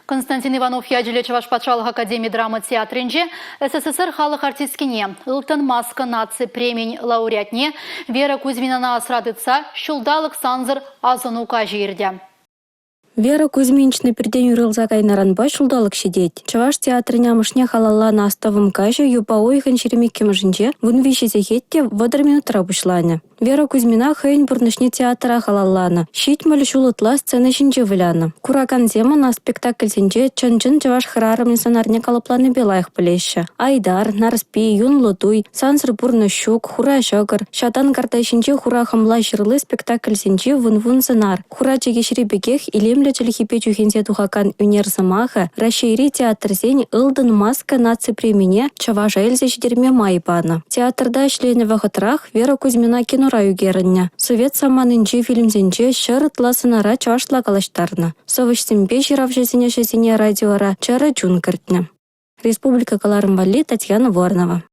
Константин Иванов ячӗллӗ Чӑваш патшалӑх академи драма театрӗнче СССР халӑх артисткине, Ылтӑн маска наци премийӗн лауреатне Вера Кузьминана асра тытса ҫулталӑк сансӑр асӑну каҫӗ иртӗ. Вера Кузьминична пиртен уйрӑлса кайнӑранпа ҫулталӑк ҫитет. Чӑваш театрӗн амӑшне халалланӑ астӑвӑм каҫӗ юпа уйӑхӗн 22-мӗшӗнче 13 сехет те 30 минутра пуҫланӗ. Вера Кузьмина хӑйӗн пурнӑҫне театра халалланӑ, 70 ҫул ытла сцена ҫинче вылянӑ. Куракансем ӑна спектакльсенче чӑн-чӑн чӑваш хӗрарӑмӗн сӑнарне калӑпланипе лайӑх пӗлеҫҫӗ. Айтар, Нарспи, Юнлӑ туй, Сансӑр пурнӑҫ ҫук, Хура ҫӑкӑр, Ҫатан карта ҫинче хура хӑмла ҫырли спектакльсенчи вун-вун сӑнар. Хура чӗкеҫри пекех илемлӗ чӗлхепе чӳхенсе тухакан ӳнер сӑмахӗ Раҫҫейри театрсен «Ылтӑн маска» наци премине чӑваша илсе ҫитерме май панӑ. Театрта ӗҫленӗ вӑхӑтрах Вера Кузьмина кинора ӳкерӗннӗ. Совет саманинчи фильмсенче ҫӗр ытла сӑнара чӑвашла калаҫтарнӑ. Сӑвӑҫсемпе ҫыравҫӑсен ӗҫӗсене радиора чӗрӗ чун кӗртнӗ. Республика кӑларӑм валли Татьяна Воронова.